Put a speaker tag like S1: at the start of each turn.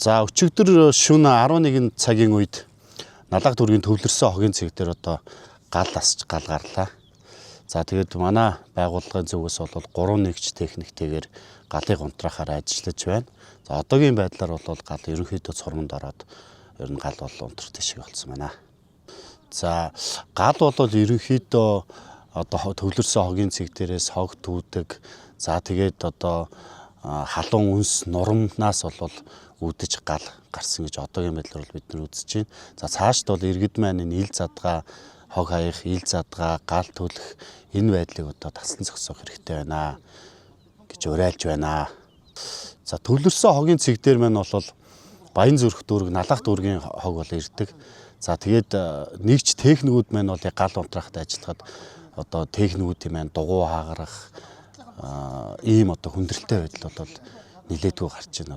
S1: За, өчигдөр шөнө 11 цагийн үед Налаг дүүргийн төвлөрсөн хогийн цэг дээр одоо гал асч гал гарлаа. За, тэгээд манай байгууллагын зүгээс бол 3 нэгж техниктэйгээр галыг унтраахаар ажиллаж байна. За, одоогийн байдлаар бол гал ерөнхийдөө цурманд ороод ер нь гал бол унтрах шиг болсон байна. За, гал бол ерөнхийдөө одоо төвлөрсөн хогийн цэг дээрээс хог түүдэг. За, тэгээд одоо халуун үнс нурамнаас бол үүдэж гал гарсан гэж одоогийн байдлаар бол бид нар үзэж байна. За, цаашд бол иргэд маань энэ ил задгаа хог хаях, ил задгаа гал түлэх энэ байдлыг одоо таслан зогсоох хэрэгтэй байна гэж уриалж байна. За, төвлөрсөн хогийн цэг дээр маань бол Баян зүрх дүүрэг, Налах дүүргийн хог бол ирдэг. За, тэгээд нэгж техникүүд маань бол яг гал унтраахад ажиллахад одоо техникүүдийн маань дугуй хагарах ийм одоо хүндрэлтэй байдал бол нилээдгүй гарч байна.